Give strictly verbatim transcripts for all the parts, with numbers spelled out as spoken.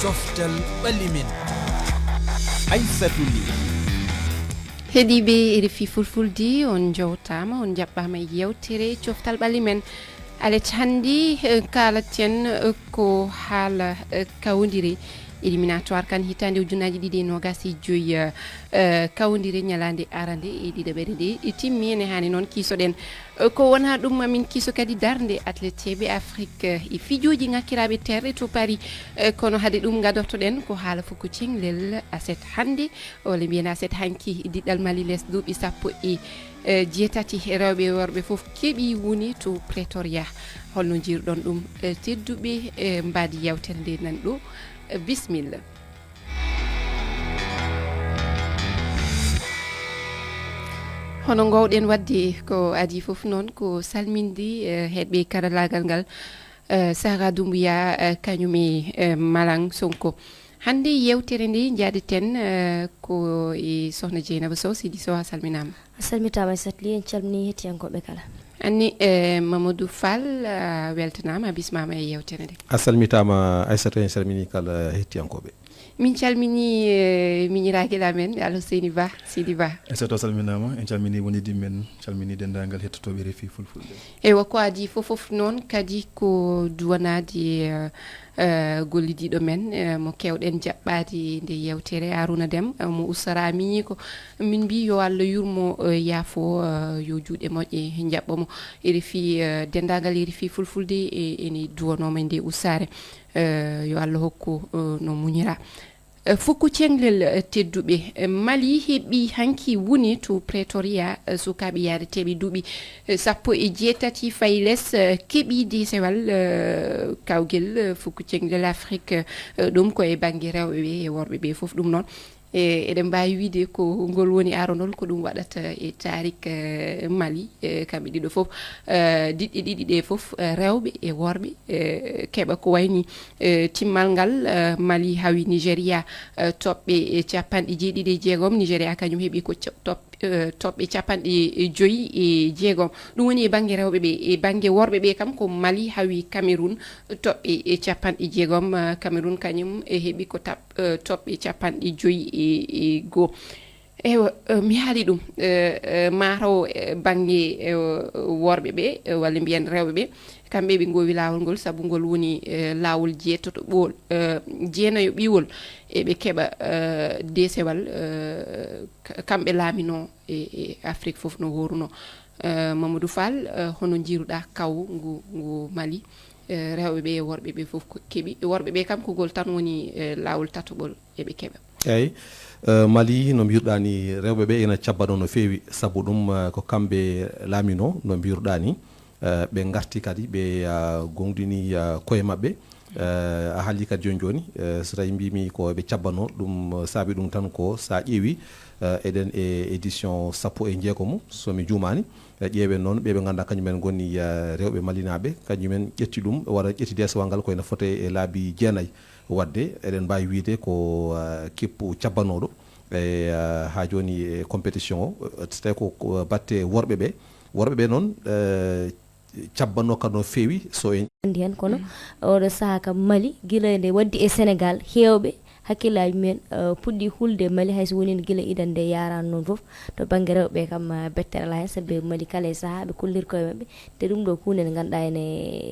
Coftal ɓalli men. Aysatu Ly. Heɗiiɓe R F I Fulfulde, on njowtaama, on njaɓɓaama e yewtere Coftal ɓalli men. Alet hannde, eh, kaalaten, eh, ko haala, eh, kawndire éliminatoire kan hitaande ujunnaaji ɗiɗi e noogaas e joy, eh, eh, kawndire ñalaande arande e ɗiɗaɓere nde timmi. Ene haani noon kiisoɗen, eh, ko wonaa ɗum, ma min kiiso kadi darnde atleteeɓe Afrik, eh, e fijooji ŋakkiraaɓe terɗe to Paris. Eh, kono hade ɗum, ngadortoɗen ko haala fuku ceŋlel aset hannde, walla mbiyen aset hanki, diɗɗal Mali les duuɓi sappo e, eh, jeetati, rewɓe e worɓe fof keɓi woni to Pretoria. Holno njiiruɗon ɗum, eh, tedduɓe, eh, mbaadi yewtere nde nan ɗo? Eh, bisimilla. Hono ngoowɗen waɗde ko adii fof noon, ko salminde, eh, heɗɓe karallaagal ngal, eh, Sara Doumbouya, eh, kañum e, eh, Malang Sonko. Hannde yewtere nde njaadeten, eh, ko e Sohna Dieynaba Sow. Sidi Sow, a salminaama. A salmitaama, Aysatu Ly, en calminii hettiyankooɓe kala. Anni, eh, Mamadou Fall, a weltanaama, a bismaama e yewtere nde. A salmitaama, Aysatu, en calminii kala hettiyankooɓe. Min calminii, eh, miñiraagal amen, Alhuseyni Ba, Sidi Ba. Aysatu, a salminaama, en calminii wondiiɓe men, calminii denndaangal hettotooɓe R F I Fulfulde. Eywa, ko adii fof fof noon kadi ko duwanaade, eh, eh, gollidiiɗo men, eh, mo keewɗen jaɓɓaade nde yewtere, Arouna Deme, eh, mo Oustara miñi ko. Min mbii yo Allah yurmo, eh, yaafo, eh, yo juuɗe moƴƴe njaɓɓo mo. R F I, eh, denndaangal R F I Fulfulde, e, ene duwanooma e nde ustaare. Eh, yo Allah hokku, eh, no muñira. Eh, fuku ceŋlel, eh, tedduɓe. Eh, Mali heɓi hanki woni to Pretoria, eh, sukaaɓe yaareteeɓe duuɓi, eh, sappo e jeetati fayi les, eh, keɓi deesewal, eh, kawgel, eh, fuku ceŋlel Afrik, eh, ɗum ko e bannge rewɓe ɓe e worɓe ɓe fof ɗum noon. E, eɗen mbaawi wiyde ko ngol woni aronol ko ɗum waɗata e taarik, eh, Mali, eh, kamɓe ɗiɗo fof, eh, diɗɗe ɗiɗi ɗe fof, eh, rewɓe e worɓe, eh, keɓa ko wayni, eh, timmal ngal, eh, Mali hawi Nigeria, eh, toɓɓe, eh, capanɗe jeeɗiɗi e jeegom, Nigeria kañum heɓi ko ca-, toɓ-, eh, toɓɓe capanɗe joyi e jeegom. Ɗum woni e bannge rewɓe ɓe. E bannge worɓe ɓe kam ko Mali hawi Cameroun toɓɓe e capanɗe jeegom, eh, Cameroun kañum e heɓi ko tap-, eh, toɓɓe capanɗe joyi e, e goo. Eywa, eh, mi haali ɗum, eh, eh, mataw, eh, bannge, eh, worɓe ɓe, eh, walla mbiyen rewɓe ɓe, kamɓe ɓe ngoowi laawol ngol, sabu ngol woni, eh, laawol jeetoto ɓool, eh, jeenayo ɓiwol, eɓe keɓa, eh, deesewal, eh, ka-, kamɓe laaminoo e, e Afrik fof no hooruno. Eh, Mamadou Fall, eh, hono njiiruɗaa kaw ngu, ngu Mali? Eh, rewɓe ɓe e worɓe ɓe fof ko keɓi. Worɓe ɓe kam ko ngol tan woni, eh, laawol tataɓol eɓe keɓa. Eeyi, eh, Mali, no mbiruɗaa ni, rewɓe ɓe ina cabbano no feewi, sabu ɗum, eh, ko kamɓe laaminoo, no mbiruɗaa ni. Eh, ɓe ngarti kadi, ɓe, ah, goongɗini, ah, koye maɓɓe. Eh, a haali kadi jooni jooni, eh, so tawi mbiimi ko ɓe cabbanoo, ɗum, eh, saabi ɗum tan ko so a ƴeewi, eh, eɗen e édition sappo e jeegom, so mi juumaani. Eh, ƴeewen noon ɓe ɓe ngannduɗaa kañumen ngoni, eh, rewɓe malinaaɓe, kañumen ƴetti ɗum, walla ƴetti deesewal ngal ko ene foti e laabi jeenayi. Waɗde eɗen mbaawi wiyde ko, eh, keppu cabbanooɗo. E, eh, haa jooni e compétition o, eh, so tawi ko, ko batte worɓe ɓe, worɓe ɓe noon, eh, cabbanno kadi no feewi so en. Anndi heen, kono oɗo sahaa kam Mali, gila nde waddi e Senegaal, heewɓe hakkillaaji mumen, eh, puɗɗi hulde Mali, hay so wonino gila idan nde yaaraano noon fof. To bannge rewɓe kam, eh, bettere alaa heen, sabu Mali kala e sahaa ɓe kollir koye maɓɓe. Te ɗum ɗo ko huunde nde ngannduɗaa ene,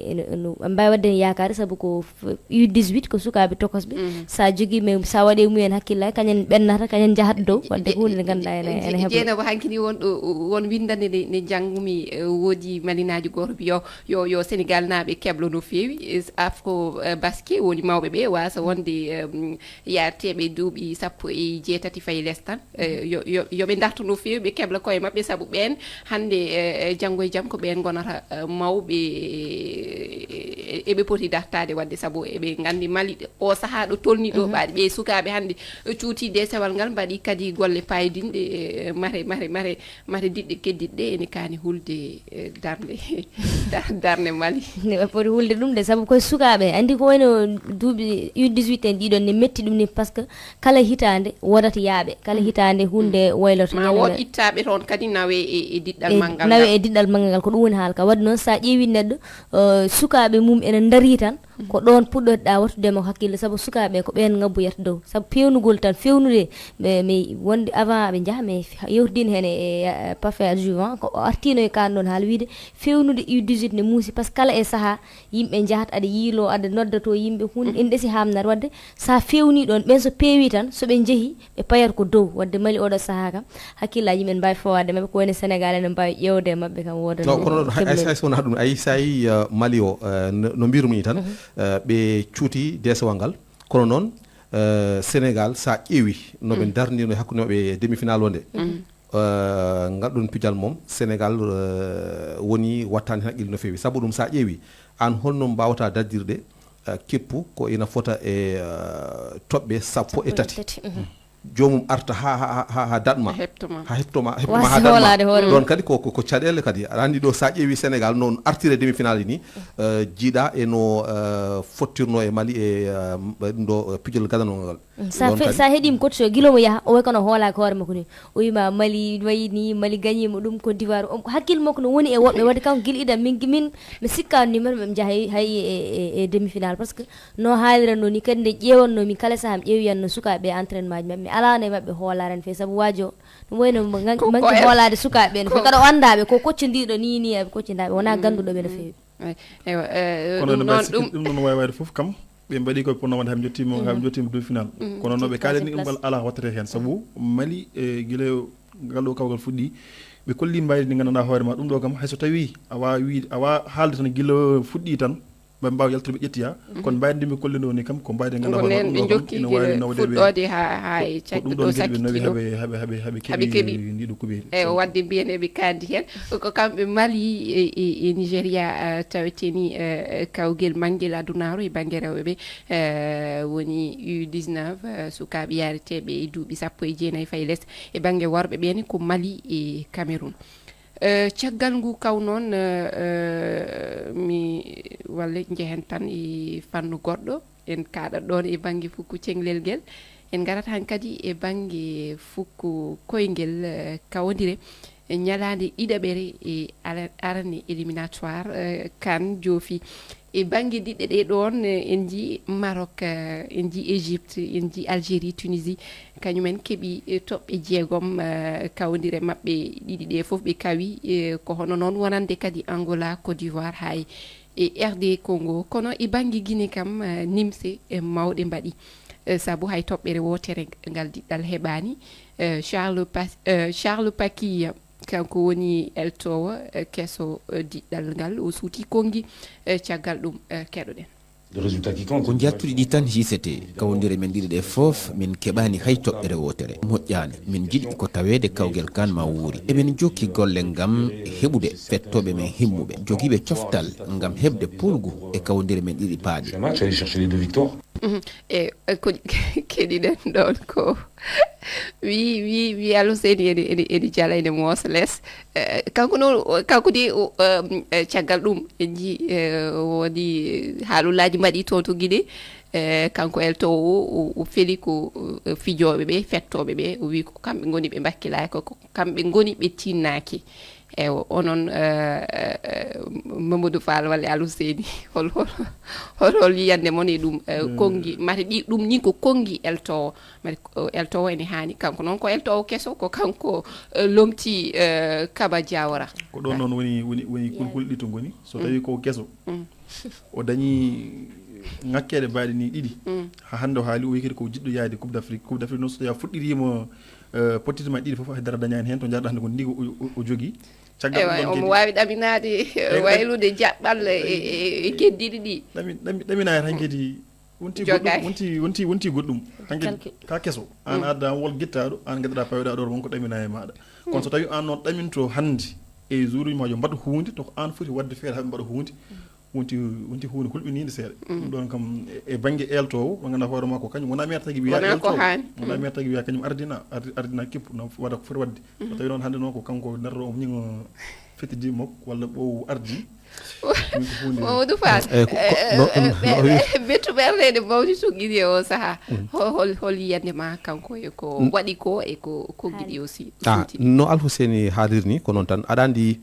ene, ene, ene mbaawi waɗde en yaakaare, sabu ko f-, U dix-huit, ko sukaaɓe tokosɓe. Mhm. So a jogii men, so a waɗii mumen hakkillaaji, kañum ɓennata, kañum njahata dow, wadde ko huunde nde ngannduɗaa ene, ene heɓa. Jeynaba, hanki ni won ɗo, won winndannde nde, nde njanngumi, eh, woodi malinaajo gooto yo, yo, yo Senegaalnaaɓe keblo no feewi. Eh, afro, eh, basket woni mawɓe ɓe waasa wonde, eh, yaareteeɓe duuɓi sappo e jeetati fayi les tan. Eh, yo, yo, yo ɓe ndartu no feewi, ɓe kebla koye maɓɓe, sabu ɓeen hannde, eh, eh, janngo e jam ko ɓeen ngonata, eh, mawɓe, eh, eɓe poti dartaade waɗde, sabu eɓe nganndi Mali o sahaa ɗo tolni ɗo, mhm, ɓaade ɓe sukaaɓe hannde, eh, cuuti deesewal ngal, mbaɗi kadi golle paydinɗe, eh, mate, mate, mate, mate diɗɗe keddiɗe ɗe ene kaani hulde, eh, darnde, dar-, darnde Mali. Ne ɓe poti hulde ɗum de, sabu koye sukaaɓe, anndi ko wayno duuɓi U dix-huit en ɗiɗon ne metti ɗum ni, par ce que kala hitaande wodat yaaɓe, kala, mm, hitaande huunde, mm, wayloto. Ma wood ittaaɓe toon kadi nawe e, e diɗɗal, e, manngal nawe ngal. E diɗɗal manngal ngal, ko ɗum woni haala ka. Wadde noon, so a ƴeewi neɗɗo, eh, sukaaɓe mum ene ndarii tan, Ko ɗoon puɗɗotoɗaa wattude makko hakkille, sabu sukaaɓe ko ɓeen ngabbuyata dow. Sabu peewnugol tan, feewnude, ɓe, mi wonde avant ɓe njaha, mi yewtidini heen e, e, e parfait adjuvant, ko o artiino e kaan ɗoon haala wiyde, feewnude U dix-huit ne muusi, par ce que kala e sahaa, yimɓe njahat, aɗa yiiloo, aɗa noddatoo yimɓe, hun, ene ɗesi haamnaade. Waɗde, so a feewnii ɗoon, ɓeen so peewii tan, so ɓe njehii, ɓe payat ko dow. Waɗde Mali oɗo sahaa kam, hakkillaaji yimɓe ne mbaawi fawaade maɓɓe, ko woni Senegaal ene mbaawi ƴeewde e maɓɓe kam, wooda no, kono ɗoon, hay, hay, hay so wonaa ɗum, a yii, so a yii, uh, Mali o, uh, no, no mbiirumi nii tan, uh, ɓe cuuti deesewal ngal, kono noon, uh, Senegaal, so a ƴeewii no ɓe ndarndirno e hakkunde maɓɓe e demi-finale o nde, uh, ngal ɗoon pijal mum, Senegaal, uh, woni wattaani heen haqqille no feewi. Sabu ɗum, so a ƴeewii, aan holno mbaawata darndirde, uh, keppu ko ina fota e, uh, toɓɓe sappo e tati. Joomum arta haa, haa, haa, haa daɗ ma. Heɓto ma. Haa heɓto ma, heɓto ma haa daɗ ma. Waasi hoolaade hoore mum. Ɗoon kadi ko, ko, ko caɗeele kadi. Aɗa anndi ɗo, so a ƴeewii Senegaal, no artiri e demi-finale ni, uh, jiidaa e no, uh, fottirno e Mali e, uh, ɗum ɗo, uh, pijol gadanoo ngal. Mm, so a fe-, so a heɗiima coach o, gila omo yaha, o wayi kono hoolaaki hoore makko ni. O wiima Mali wayi ni, Mali gañiima ɗum, Côte d'Ivoire. O, hakkille makko no woni e woɓɓe, waɗde kanko gila idan, min, min, mi sikkaano ni, min, min njaha hay, hay e, e, e demi-finale, par ce que no haaliranno ni, kadi nde ƴeewannoo min, kala sahaa mi ƴeewiyanno sukaaɓe e entraînement ji maɓɓe, mi alaano e maɓɓe hoolaare no feewi, sabu waajo, ɗum wayno mo ngan-, ko, manque ko e hoolaade sukaaɓe ɓe no feewi. Kadi o anndaa ɓe, ko koccondiiɗo ni, ni, e ɓe koccindaa ɓe, wonaa gannduɗo ɓe no feewi. Eey, ewa, eh, kono ɗum noon, ɗum, ɗum ɗum noon waawi waɗde fof kam, ɓe mbaɗi ko pour no waɗde haa ɓe njottiima, haa ɓe njottiima demi-finale. Kono no ɓe kaalani ɗum, place. Alaa waɗtata heen, sabu Mali, e gila ngal ɗo kawgal fuɗɗi, ɓe kolli mbaydi ndi nganndanɗaa hoore ma, ɗum ɗo kam, hay so tawii a waawii, a waa haalde tan gila fuɗɗi tan, ɓe mbaawa yaltude ɓe ƴettoya. Kono mbaydi ndi ɓe kolli ɗo ni kam, ko mbaydi ndi nganndanɗaa hoore ma, ɗum ɗo kam, ina waawi nawde ɓe. Fuɗɗoode haa, haa e ko, ko ɗum ɗon geɗe ɓe nawi haa ɓe, haa ɓe, haa ɓe, haa ɓe keɓi ndiɗo kuɓeeri. Eyi, o waɗde mbiyen eɓe kaandi heen. Ko kamɓe Mali e, e, e Nigeria, eh, tawetee ni, eh, kawgel manngel adunaaru e bannge rewɓe ɓe, eh, woni U dix-neuf, eh, sukaaɓe yaareteeɓe e duuɓi sappo e jeenayi fayi les. E bannge worɓe ɓe ni ko Mali e Cameroun. Eh, caggal ngu kaw noon, eh, eh, mi, walla njehen tan e fannu goɗɗo. En kaaɗat ɗoon e bannge fukku ceŋlel ngel. En ngarat han kadi e bannge fukku koyngel, eh, kawondire. E ñalaande ɗiɗaɓere e ala-, arane éliminatoire, eh, CAN joofi. E bannge diɗɗe ɗe ɗoon, eh, en njii Maroc, eh, en njii Égypte, en njii Algérie, Tunisie. Kañumen keɓi, eh, toɓɓe jeegom, eh, kawondire maɓɓe ɗiɗi ɗe fof ɓe kawi, eh, ko hono noon wonande kadi Angola, Côte d'Ivoire, hay e R D Congo. Kono e bannge Guinée kam, eh, nimse, eh, mawɗe mbaɗi, eh, sabu hay toɓɓere wootere ngal diɗɗal heɓaani. Eh, Charles Pa-, eh, Charles Paquis, kanko woni eltoowo, eh, keso, eh, diɗɗal ngal. O suuti konngi, eh, caggal ɗum, eh, keɗoɗen. Ko njartuɗi ɗi tan hiisetee. Kawondire men ɗiɗi ɗe fof, min keɓaani hay toɓɓere wootere. Moƴƴaani. Min njiɗi ko taweede kawgel CAN ma wuuri. Eɓen jokki golle ngam heɓude fettooɓe men himmuɓe, jogiiɓe coftal ngam heɓde poolgu e kawondire men ɗiɗi paaɗe. Mhm. E, e ko keɗiɗen ɗoon ko wi, wi, wi Alhuseyni ene, ene, ene jala, ene moosa les. Eh, kanko noon, o, kanko de, o, em, eh, caggal ɗum, en njii, eh, woni haalullaaji mbaɗi toon to Guinée. Eh, kanko eltoowo o, o, o feli ko, eh, fijooɓe ɓe, fettooɓe ɓe, o wii ko kamɓe ngoni ɓe mbakkilaaki, ko, ko kamɓe ngoni ɓe tinnaaki. Ewa, onon, eh, eh, eh, Mamadou Fall walla Alhuseyni, hol, hol, hol, hol yiyannde mon e ɗum, eh, konngi, mate ɗi, ɗum ni ko konngi eltoowo, mate ko eltoowo ene haani, kanko noon ko eltoowo keso, ko kanko, eh, lomti, eh, Kaba Diawara. Ko ɗoon noon woni, woni, woni kulkulɗi to ngoni, so tawii ko keso, o dañii ŋakkeende mbaɗi ni ɗiɗi. Haa hannde o haali, o wii kadi ko jiɗɗo yaade Coupe d'Afrique. Coupe d'Afrique noon, so tawii a fuɗɗiriima, eh, pottitima ɗiɗi fof, hay dara dañaani heen, to njaarɗaa hannde ko ndi o, o, o jogii. Caggal ɗum ɗon omo kadi waawi ɗaminaade, eh, waylude jaɓɓal e, e, e keddiiɗi ɗi. Ɗami-, ɗami-, ɗaminaade tan kadi wonti goɗɗum, wonti, wonti, wonti goɗɗum. Tan kadi ka keso. Aan adda wol gittaaɗo, aan ngaddaɗaa paweɗaa ɗo, wonko ɗaminaa e maaɗa. Kono so tawii aan noon ɗaminto hannde e jour uji ma yo mbaɗ huunde, to ko aan foti waɗde feere haa ɓe mbaɗa huunde. Wonti, wonti huunde hulɓiniinde seeɗa. Ɗum ɗoon kam e, e bannge eeltoowo, mo ngannduɗaa hoore makko, kañum wonaa meer tagi wiyaa eeltoowo. Wonaa ko haani. Wonaa meer tagi wiyaa kañum ardina, ardi-, ardina kippu, no waɗa ko foti waɗde. So tawii noon hannde noon ko kanko darɗo omo ñiŋo fettidi makko walla ɓoowu ardi. Min ko huunde Mamadou Fall, eh, ko, ko, eh, no, eh, no, ɓe, no ɓe, bettu ɓerɗe ene mawni tuggude e o sahaa. Hol, hol, hol yiyannde ma kanko e ko waɗi ko e ko konngi ɗi aussi? Ah, no Alhuseyni haaliri ni, ko noon tan. Aɗa anndi,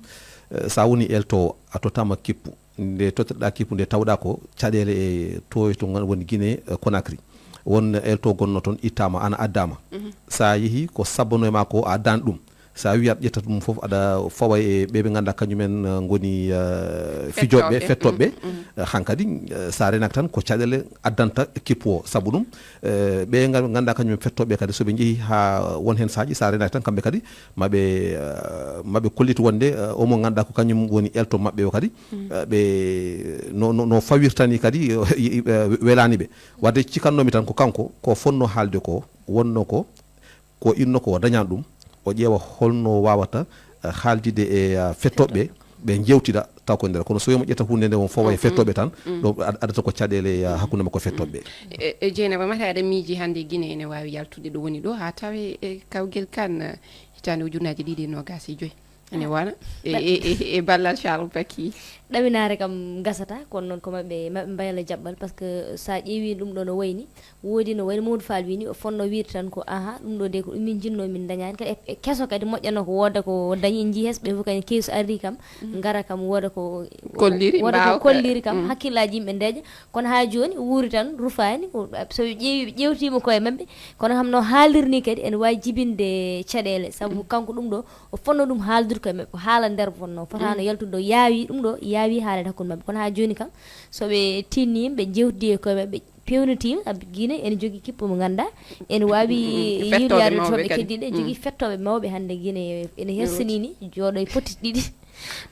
eh, so a woni eeltoowo, a tottaama kippu. nde tottirɗa kippu nde tawɗa ko caɗeele e to, to ngon-, woni Guinée, eh, Conakry. Won elto gonno toon ittama, ana addama. Mhm. Sa yeehi ko sabbano e ma ko a addan ɗum. Sa wi aɗa ƴetta ɗum fof aɗa fawa e ɓe ɓe ganduɗa kañumen, eh, ngoni, eh, fijoɓe, fettoɓe. Fettoɓe. Mhm, mhm. Eh, hankadi, eh, sa renaki tan ko caɗeele addanta kippu o. Sabu ɗum, eh, ɓe ngal-, ganduɗa kañum fettoɓe kadi, so ɓe jeehi ha won hen saaji, sa renaki tan kamɓe kadi maɓe, eh, maɓe kollita wonde, eh, omo ganduɗa ko kañum woni elto maɓɓe o kadi, eh, ɓe no, no, no fawirtani kadi, eh, welani ɓe. Wadde cikannomi tan ko kanko, ko fonno haalde ko, wonno ko, ko inno ko o dañan ɗum, o ƴeewa holno wawata, eh, haaldide e, eh, fettoɓe, ɓe jewtida taw ko nder. Kono so wiyama ƴetta hunde nde won fowa e fettoɓe tan, ɗo ad-, adata ko caɗeele, eh, hakkunde makko fettoɓe. E, e Jeynaba, mata aɗa miiji hannde Guinée ene waawi yaltude ɗo woni ɗo haa tawe e kawgel kan, eh, hitaande ujunnaaji ɗiɗi e noogaas e joy. Ene wona e, e, e, e ballal Charles Paquet. Ɗaminaare kam gasata, kono noon ko maɓɓe, maɓɓe mbayla jaɓɓal, par ce que so a ƴeewi ɗum ɗo no wayni, woodi no wayno Mamadou Fall wini, o fonno wiide tan ko, aha, ɗum ɗo de ko ɗum min jinnoo, min dañaani. Kadi e, e keso kadi moƴƴano ko wooda ko dañi, en njii hees ɓe fof kadi keesu arri kam, ngara kam wooda ko Kolliri, wooda ko mbaawa ko kolliri kam, hakkillaaji yimɓe ndeeƴa. Kono haa jooni wuuri tan rufaani, ko, so ƴeewi, ƴeewtiima koye maɓɓe, kono kam no haalirni kadi ene waawi jibinde caɗeele, sabu kanko ɗum ɗo, o fonno ɗum haaldude koye maɓɓe, ko haala nder fonno, fotaano yaltude ɗo, yaawi ɗum ɗo, yaawi haalede hakkunde maɓɓe. Kono haa jooni kam, so ɓe tinniima, ɓe jewtidi e koye maɓɓe, ɓe peewnitiima, sabu Guinée ene jogii kippu mo ngannduɗaa, ene waawi yiiloyaade fettoɓe mawɓe kadi. Keddiiɗe, jogii fettoɓe mawɓe hannde Guinée, ene hersini ni, jooɗo e potti ɗiɗi,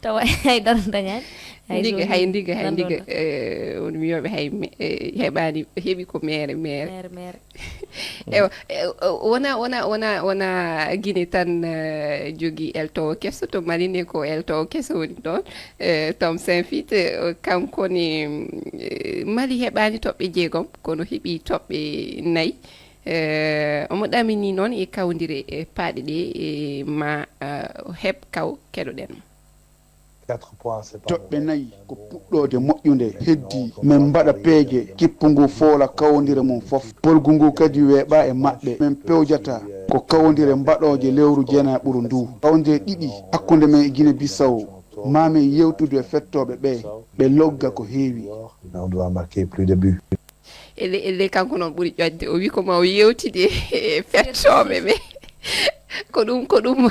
tawa hay dara dañaani. Hay ndiga, so hay ndiga, hay ndiga, eh, woni wiyooɓe hay me-, eh, heɓaani, heɓi ko meere, meere. Meere, meere. Ewa, eh, wona, wona, wona, wona Guinée tan, eh, jogii eltoowo keso, to Mali ne ko eltoowo keso woni ɗoon. Eh, Tom Saint Fit, eh, kanko ne, eh, Mali heɓaani toɓɓe jeegom, kono heɓi toɓɓe nayi. Eh, omo ɗamini noon e kawndire, eh, paaɗe ɗe, eh, ma, eh, heɓ kaw keɗoɗen mo. Toɓɓe nayi ko puɗɗoode moƴƴunde. Heddi men mbaɗa peeje, kippu ngu foola kawndire mum fof. Polgu ngu kadi weeɓa e maɓɓe. Men pewjata ko kawndire mbaɗooje lewru jeenaɓuru ndu. Kawndire ɗiɗi hakkunde men e Guinée Bissau. Ma men yewtudu e fettooɓe ɓe, ɓe logga ko heewi. Elle, elle, kanko noon ɓuri ƴoƴde. O wi ko ma o yewtidi e fettooɓe ɓe. Ko ɗum, ko ɗum,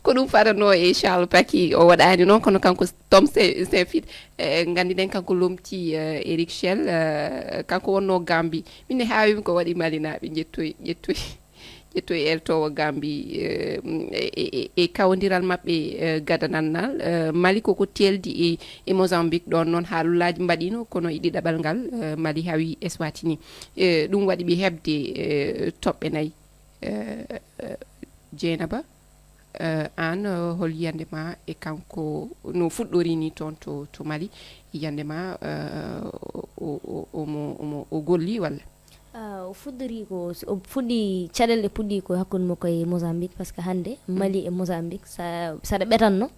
ko ɗum fadanoo e Charles Paquet. O waɗaani noon, kono kanko Tom Saint, Saint Fit, eh, nganndi ɗen kanko lomti, eh, Eric Chelle, eh, kanko wonno Gambie. Min ne haawimi ko waɗi Malinaaɓe ƴettoyi, ƴettoyi, ƴettoyi eltoowo Gambie, eh, e, e, e, e kawondiral maɓɓe, eh, gadanannal, eh, Mali koko teeldi e, e Mozambique ɗoon noon haalulaaji mbaɗiino, kono e ɗiɗaɓal ngal, eh, Mali hawi Eswatini. Eh, ɗum waɗi ɓe heɓde, eh, toɓɓe nayi. Eh, eh, Jeynaba, eh, aan, eh, hol yiyannde ma e kanko no fuɗɗori ni toon to, to Mali? Yiyannde ma, eh, o, o, omo, omo, o golli walla? Ah, o fuɗɗori ko, o fuɗɗi, caɗeele ɗe puɗɗi ko hakkunde makko e Mozambique, par ce que hannde Mali e Mozambique, sa, saɗa ɓetanno,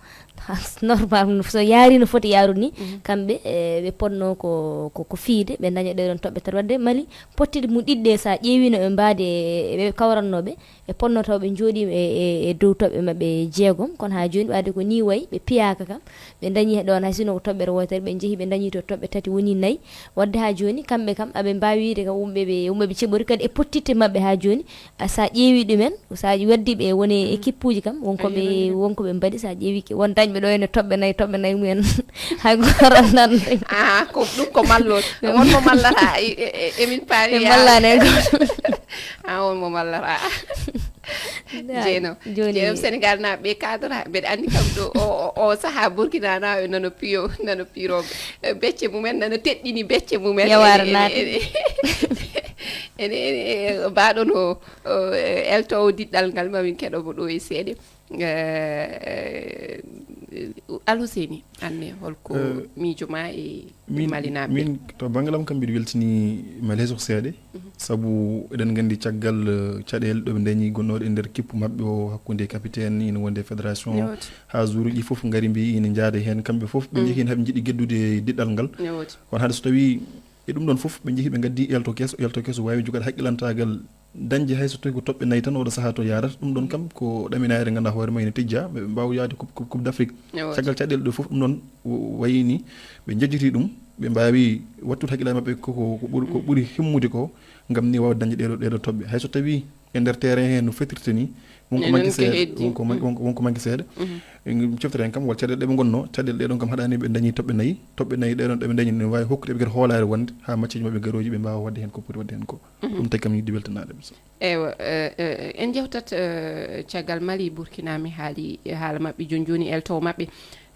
normal, so yaari no foti yaarude ni, kamɓe, eh, ɓe potno ko, ko, ko fiide, ɓe daña ɗe ɗon toɓɓe tati. Wadde Mali, pottiɗe mum ɗiɗi ɗe, sa ƴeewi no ɓe mbaadi e, e ɓe kawrannooɓe, ɓe potno taw ɓe njooɗiima e, e, e dow toɓɓe maɓɓe jeegom, kono haa jooni ɓaade ko ni wayi, ɓe piyaaka kam, ɓe dañi he ɗoon, hay sinno ko toɓɓere wootere, ɓe njehi, ɓe dañi to toɓɓe tati, woni nayi. Wadde haa jooni, kamɓe kam, aɓe mbaawi wiyde kam, wumɓe ɓe, wumɓe ɓe ceɓori, kadi e pottitte maɓɓe haa jooni, a, sa ƴeewi ɗumen, sa waddi ɓe woni e kippuuji kam, wonko ɓe, wonko ɓe mbaɗi, sa ƴeewi ke, won dañɓe ɗo ene toɓɓe nayi, toɓɓe nayi mumen, hay gooto anndan. Ah, ko ɗum ko mallol. Won mo mallata, e, e, e, emin paari. Ɓe mallani en ko. Ah, won mo mallata. Jeeno. Jooni. Jeeno, Sénégal naaɓe ɓe kadora, mbeɗa anndi kam ɗo o, o, o sahaa Burkina naaɓe nana piyo, nana pirooɓe. Eh, becce mumen nana teɗɗini becce mumen. Yawaare naati. Ene, ene, ene, ene, mbaɗono, o, eh, eltoowo diɗɗal ngal, ma min keɗo mo ɗo e seeɗe. Eh, Alhuseni, anne holko, eh, miijo ma e min, Malinaaɓe? Min, to banngal am kam, mbiɗo weltini Mali he so seeɗa, sabu eɗen nganndi caggal, eh, caɗeele ɗo ɓe dañi gonnooɗo e nder kippu maɓɓe o hakkunde capitaine ina wonde fédération o, haa joueuruuji fof ngari mbi ina njaada heen, kamɓe fof ɓe njehi heen, haɓe njiɗi geddude diɗɗal ngal. Kono hade so tawii e ɗum ɗoon fof ɓe njehi ɓe ngaddi elto keso, elto keso waawi jogaade haqqilantaagal dañde hay so tawi ko toɓɓe nayi tan oɗo sahaa to yaarata. Ɗum ɗoon kam ko ɗaminaare nde ngannduɗaa hoore mum ene tijjaa, ɓe mbaawa yahde Coupe, Coupe, Coupe d'Afrique. Caggal caɗeele ɗe fof ɗum ɗoon wayini, ɓe njejjiti ɗum, ɓe mbaawi wattude hakkillaaji maɓɓe ko, ko, ko ɓuri, ko ɓuri himmude ko, ngam ni waawde dañde ɗeeɗo, ɗeeɗo toɓɓe. Hay so tawi e nder terrain hee no fetirta ni, wonko manki seeɗa, wonko man-, wonko, wonko manki seeɗa. Coftere heen kam, walla caɗeele ɗe ɓe ngonnoo, caɗeele ɗe ɗoon kam haɗaani ɓe dañi toɓɓe nayi, toɓɓe nayi ɗe ɗoon ɗe ɓe dañi ne waawi hokkude ɓe kadi hoolaare wonde haa match ji maɓɓe garooji ɓe mbaawa waɗde heen ko poti waɗde heen ko. Ɗum tagi kam yiɗde weltanaade ɓe. Eywa, eh, eh, en njewtat, eh, caggal Mali, Burkina, mi haali haala maɓɓe jooni jooni, eltowo maɓɓe,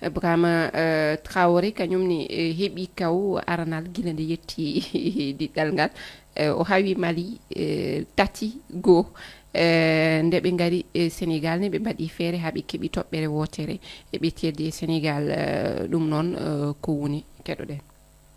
eh, Brahima, eh, Traoré, kañum ne, eh, heɓi kaw aranal gila nde yetti diɗɗal ngal. Eh, o hawi Mali, eh, tati goo. Eh, nde ɓe ngari, eh, Sénégal ne, ɓe mbaɗi feere haa ɓe keɓi toɓɓere wootere. E ɓe teddi e Sénégal, eh, ɗum noon, eh, ko woni? Keɗoɗen.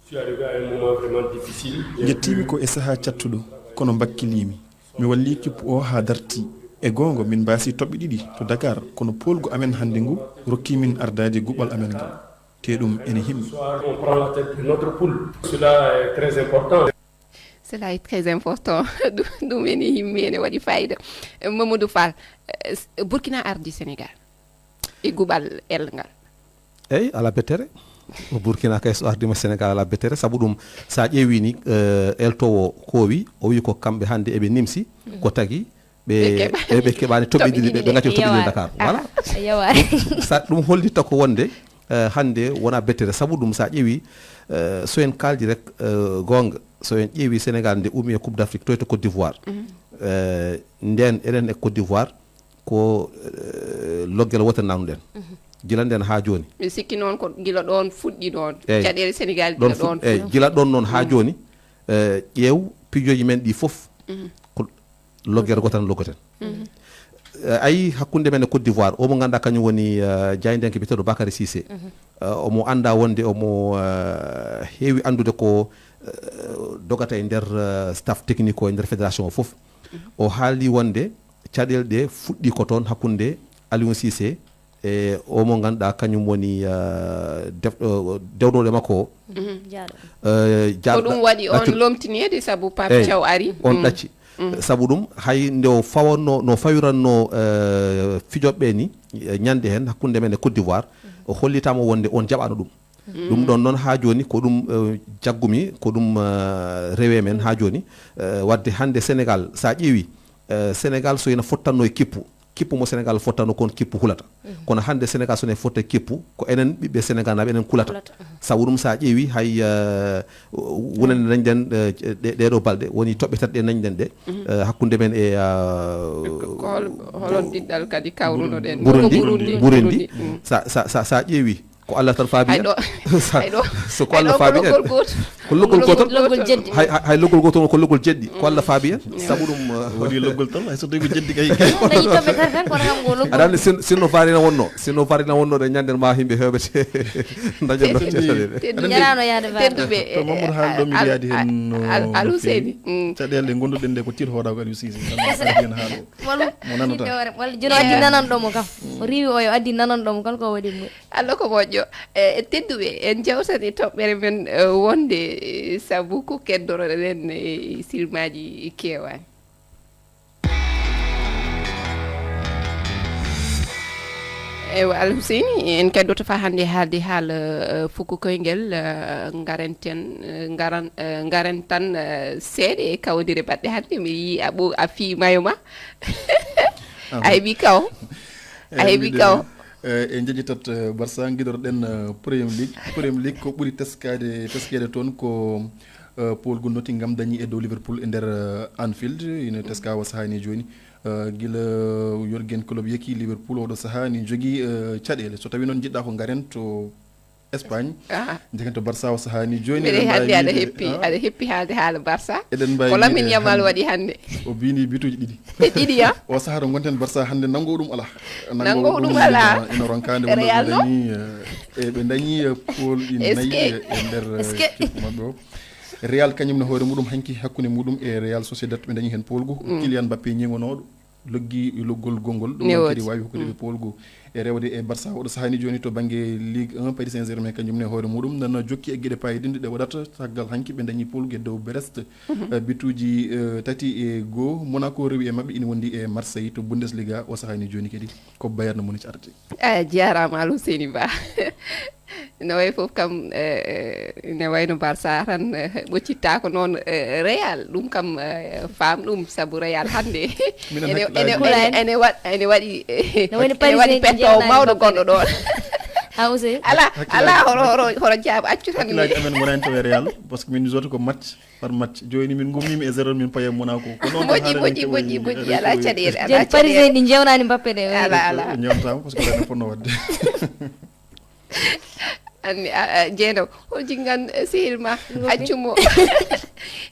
Je suis arrivé à un moment vraiment difficile. Yettiimi ko e sahaa cattuɗo, kono mbakkiliimi. Mi wallii kippu o haa dartii. E goonga, min mbaasi toɓɓe ɗiɗi to Dakar, kono poolgu amen hannde ngu rokkii min ardaade guɓal amen ngal. Te ɗum ene himmi. Ce soir, on prend la tête de notre poule. Cela est très important. Cela est très important. Ɗum, ɗum ene himmi, ene waɗi fayida. Mamadou Fall, eh, s-, Burkina ardi Sénégal e guɓal elngal. Eyi, alaa bettere. Burkina kay so ardima Sénégal alaa bettere, sabu ɗum, so a ƴeewi ni, eh, eltowo koowi, o wi ko kamɓe hannde eɓe nimsi, ko tagi ɓe, ɓe keɓa-, ɓe, ɓe keɓaani toɓɓe ɗiɗi, ɓe, ɓe ngacci toɓɓe ɗiɗi Dakar. Voilà. Yawa. Sa-, ɗum hollitta ko wonde, eh, hannde wona bettere, sabu ɗum, so a ƴeewi, eh, so en kaaldi rek, eh, goonga, so en ƴeewi Sénégal nde ummi e Coupe d'Afrique, to, to Côte d'Ivoire. Eh, nden enen e Côte d'Ivoire, ko, eh, loggel wootere nannuɗen. Gila nden haa jooni. Mi sikki noon ko gila ɗoon fuɗɗi ɗoon. Eyi. Caɗeele Sénégal gila ɗoon fuɗ-, eyi, fuɗɗi. Gila ɗoon noon haa jooni, eh, ƴeew pijooji men ɗi fof. Ko loggere gootere tan loggoten. Eh, ayi, hakkunde men e Côte d'Ivoire, o mo ngannduɗaa kañum woni, eh, jaayndiyanke biyeteeɗo Bakary Cissé. Eh, omo anndaa wonde omo, eh, heewi anndude ko, eh, dogata e nder, eh, staff technique o, e nder fédération o fof. O haali wonde caɗeele ɗe fuɗɗi ko toon hakkunde Aliou Cissé e o mo ngannduɗaa kañum woni, eh, def-, eh, dewnooɗo e makko o. Eh, ko ɗum waɗi on lomtineede sabu Pape Thiaw ari. On ɗacci. Sabu ɗum, hay nde o fawanno, no fawiranno, eh, fijooɓe ɓe ni, eh, ñande heen hakkunde men e Côte d'Ivoire, o hollitaama wonde on jaɓaano ɗum. Ɗum ɗon noon haa jooni ko ɗum, eh, jaggumi, ko ɗum, eh, rewe men haa jooni. Eh, wadde hannde Sénégal, so a ƴeewi, eh, Sénégal so ina fottanno e kippu, kippu mo Sénégal fottanno kon kippu hulata. Kono hannde Sénégal so ina fotta e kippu, ko enen ɓiɓɓe Sénégal naaɓe enen kulata. Sabu ɗum so a ƴeewi hay, eh, wonande nañɗen, eh, ɗe, ɗeɗo balɗe, woni toɓɓe tati ɗe nañɗen ɗe, eh, hakkunde men e, eh, ko, ko hol-, holon diɗɗal kadi kawrunoɗen? Burundi, Burundi, Burundi. Burundi. Sa, sa, sa, sa ƴeewi, ko Allah tan faabi en. Hay ɗo, hay ɗo, so ko Allah faabi en. Ko loggol gooto. Ko loggol gooto. Loggol jeɗɗi. Hay, hay, hay loggol gooto ko loggol jeɗɗi. Ko Allah faabi en. Sabu ɗum, eh, waɗi loggol tan, hay so tawi ko jeɗɗi kay. Ɗum dañi toɓɓe tati tan, kono kam ko loggol. Aɗa anndi sin-, sinno faari na wonno, sinno faari na wonno ɗe ñanden ma yimɓe heewɓe te-, dañen ɗo caɗeele. Tedduɓe, ñalaano yaade mbaɗa. Tedduɓe, to Mamadou haali ɗo, miɗo yaadi heen no feewi. Al-, Al-, Al-, Al-, Al-, Huseyni. Caɗeele nde ngonduɗen nde ko tiiɗo hoɗago Aliou Cissé. Tan mi addi heen haala o. Walla mo nanata. Walla jono addi nananɗo mo kam. O riiwi o yo addi nananɗo mo kala ko waɗi mo. Allah ko moƴƴo. E, e tedduɓe, en jawtani toɓɓere men, e, wonde, e, sabu ko keddoroɗen e silmaaji keewaani. Eywa, Al Huseyni, en keddoto faa hannde haalde haala, e, fuku koyngel, e, ngaren ten, e, ngaran, e, ngaren tan, e, seeɗa e kawdire baɗɗe hannde. Mi yii a ɓo-, a fii mayo ma. A heɓi kaw. A heɓi kaw. Eh, en njejjitat, eh, Barça, ngiɗorɗen, eh, Premier League. Premier League ko ɓuri teskaade, teskeede toon ko, eh, poolgu Nottingham dañi e dow Liverpool e nder, eh, Anfield. Ina teska o sahaa ni jooni. Eh, gila Jurgen Klopp yeki Liverpool oɗo sahaa ni jogii, eh, caɗeele. So tawi noon njiɗɗa ko ngaren to Espagne. Aha. Njehen to Barça o sahaa ni jooni. Mbeɗa hannde aɗa heppi, aɗa heppi haalde haala Barça. Eɗen mbaawi ko Lamine Yamal waɗi hannde. O bindi bituuji ɗiɗi. E ɗiɗi, ya? O sahaa to ngonten Barça hannde nanngo ɗum alaa. Nanngo ɗum alaa. Ina, ina ronkaande wonde ɓe dañi, eh, e ɓe dañi, eh, pool ɗi nayi e, e nder, eh, kippu maɓɓe o. Real kañum ne hoore muɗum hanki hakkunde muɗum e Real Sociedad ɓe dañi heen poolgu. Kylian Mbappé ñiŋonooɗo. Loggi loggol gonngol ɗum noon kadi waawi hokkude ɓe poolgu e rewde e Barça. Oɗo sahaa ni jooni to bannge Ligue un, Paris Saint-Germain kañum ne hoore muɗum nana jokki e geɗe paayidinɗe ɗe waɗata caggal hanki ɓe dañi poolgu e dow Brest, eh, bituuji, eh, tati e goo. Monaco rewi e maɓɓe, ina wondi e Marseille. To Bundesliga o sahaa ni jooni kadi ko Bayern Munich arti. A jarama Alhuseni Ba. No way fof kam, eh, eh, ne wayno Barça tan, eh, ɓoccittaako noon, eh, Real. Ɗum kam, eh, faam ɗum, sabu Real hannde ene, ene, ene, ene waɗ-, ene waɗi, eh, ene waɗi petto mawɗo gonɗo ɗoon. Ala, ala, horo, horo, horo jaab accu tan. Hakkillaaji amen ngonani to e Real, parce que min jooto ko match par match. Jooni min ngummiima e zéro, min paye Monaco. Ko noon tan. Moƴƴi, moƴƴi, moƴƴi, moƴƴi. Ala caɗeele, ala caɗeele. Parisien ɗi njewnani Mbappe de. Ala, ala. Ñamtaama, parce que ɗaɗa ponno waɗde. Anni, a, a, Jeynaba, hol jinngan, eh, sehil ma? Accu mo.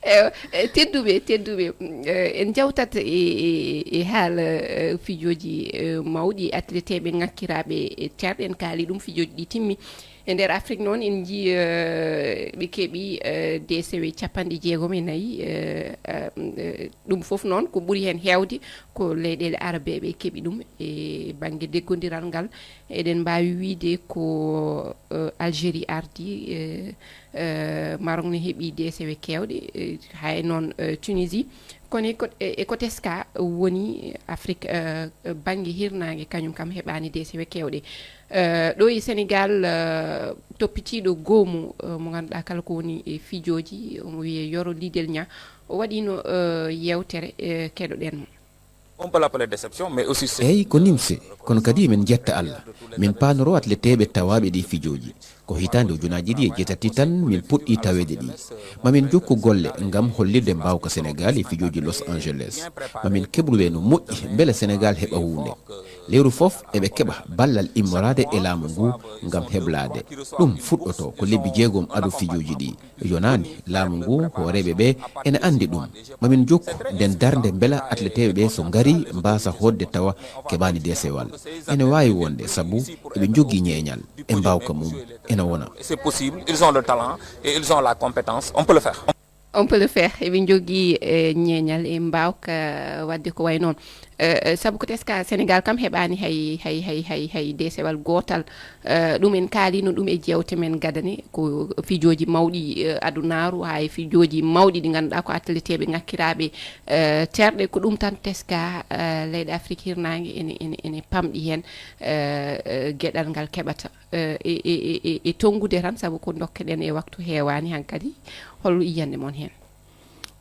Eh, eh, tedduɓe, tedduɓe, mm, eh, en njawtat e, e, e haala, eh, fijooji, eh, mawɗi, atleteeɓe ŋakkiraaɓe, eh, terɗe, en kaali ɗum, fijooji ɗi timmi. E nder Afrik noon, en njii, eh, ɓe keɓi, eh, deesewe capanɗe jeegom e nayi, eh, eh, mm, eh, ɗum fof noon ko ɓuri heen heewde ko leyɗeele arabeeɓe keɓi ɗum e bannge deggondiral ngal. Eɗen mbaawi wiyde ko, eh, Algérie ardi, eh, eh, Maroc ne heɓi deesewe keewɗe, eh, hay noon, eh, Tunisie. Kono e ko, e, e ko teska woni Afrik, eh, bannge hirnaange kañum kam heɓaani deesewe keewɗe. Eh, ɗo e Sénégal, eh, toppitiiɗo goomu, eh, mo ngannduɗaa kala ko woni e fijooji, omo wiyee Yoro Lidel Niang, o waɗiino, eh, yeewtere, eh, keɗoɗen mo. On peut l'appeler déception, mais aussi c'est... Eey, ko nimse, kono kadi emin njetta Allah. Min paanoro atleteeɓe tawaaɓe ɗi fijooji. Ko hitaande ujunnaaji ɗiɗi e jeetati tan min puɗɗii taweede ɗi. Ma min njokku golle ngam hollirde mbaawka Senegaal e fijooji Los Angeles. Ma min keɓru ɓe no moƴƴi mbele Senegaal heɓa huunde. Lewru fof eɓe keɓa ballal immoraade e laamu ngu ngam heblaade. Ɗum fuɗɗoto ko lebbi jeegom ado fijooji ɗi. Yonaani, laamu ngu, hooreeɓe ɓe ene anndi ɗum. Ma min njokku nden darnde mbela atleteeɓe ɓe so ngari mbaasa hootde tawa keɓaani deesewal. Ene waawi wonde sabu eɓe njogii ñeeñal e mbaawka mum ene wona. C'est possible, ils ont le talent et ils ont la compétence, on peut le faire. On peut le faire. Eɓe njogii, eh, ñeeñal e mbaawka waɗde ko wayi noon. Eh, eh, sabu ko teska Senegaal kam heɓaani hay, hay, hay, hay, hay deesewal gootal. Eh, ɗum en kaaliino ɗum e jeewte men gadane, ko fijooji mawɗi, eh, adunaaru, haa e fijooji mawɗi ɗi ngannduɗaa ko atleteeɓe ŋakkiraaɓe, eh, terɗe. Ko ɗum tan teska, eh, leyɗe Afrik hirnaange ene, ene, ene pamɗi heen, eh, eh, geɗal ngal keɓata. Eh, e, e, e, e, e tonngude tan, sabu ko ndokkeɗen e waktu heewaani hankadi. Hol yiyannde mon heen?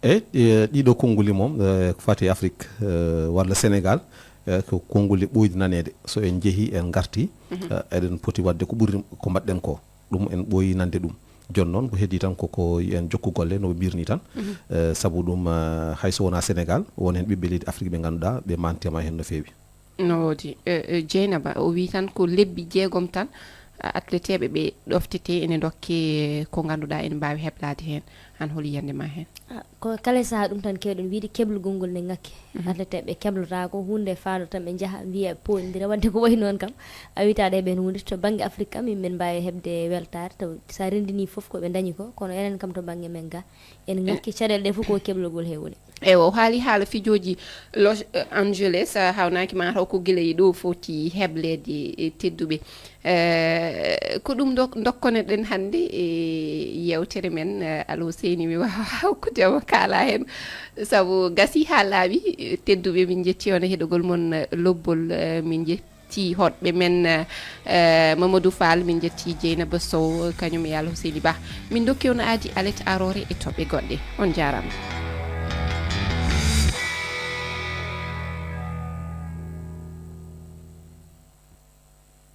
Eey, ɗi-, ɗiɗo konnguli moom, eh, ko fati e Afrik, eh, walla Senegaal, eh, ko konnguli ɓooyɗi naneede. So en njehii, en ngartii, eh, eɗen poti waɗde ko ɓuri ko mbaɗɗen ko. Ɗum en ɓooyii nande ɗum. Jooni noon, ko heddii tan ko, ko en jokku golle, no ɓe mbirnii tan. Eh, sabu ɗum, eh, hay so wonaa Senegaal, won heen ɓiɓɓe leydi Afrik ɓe ngannduɗaa, ɓe maantiima heen no feewi. No woodi. Eh, eh, Jeynaba, o wii tan ko lebbi jeegom tan, a, atleteeɓe ɓe ɗoftete ene ndokke, eh, ko ngannduɗaa ene mbaawi heblaade heen. Aan hol yiyannde ma heen? Ah, ko kala sahaa ɗum tan keewɗen wiyde keblugol ngol ne ŋakki. Atleteeɓe keblotaako, huunde faado tan ɓe njaha mbiya poondira. Wadde ko wayi noon kam, a wiytaade heen huunde. To bannge Afrik kam, yimɓe mbaawi heɓde weltaare, taw so a renndinii fof ko ɓe ndañi ko, kono enen kam to bannge men ga, en ŋakki caɗeele ɗe fof ko keblugol heewde. Ewa, o haali haala fijooji Los Angeles, a hawnaaki ma taw ko gila e ɗo foti hebleede e tedduɓe. Eh, ko ɗum ndok-, ndokkonoɗen hannde e yeewtere men, eh, Alhuseyni, mi waawaa hokkude mo kaala heen, sabu gasii haa laaɓi. Tedduɓe, min njetti on e heɗogol mon, eh, lobbol, eh, min njetti hoɗɓe men, eh, Mamadou Fall, min njetti Dieynaba Sow, kañum e Alhuseyni Ba. Min ndokki on aadi alet aroore e toɓɓe goɗɗe. On njaaraama.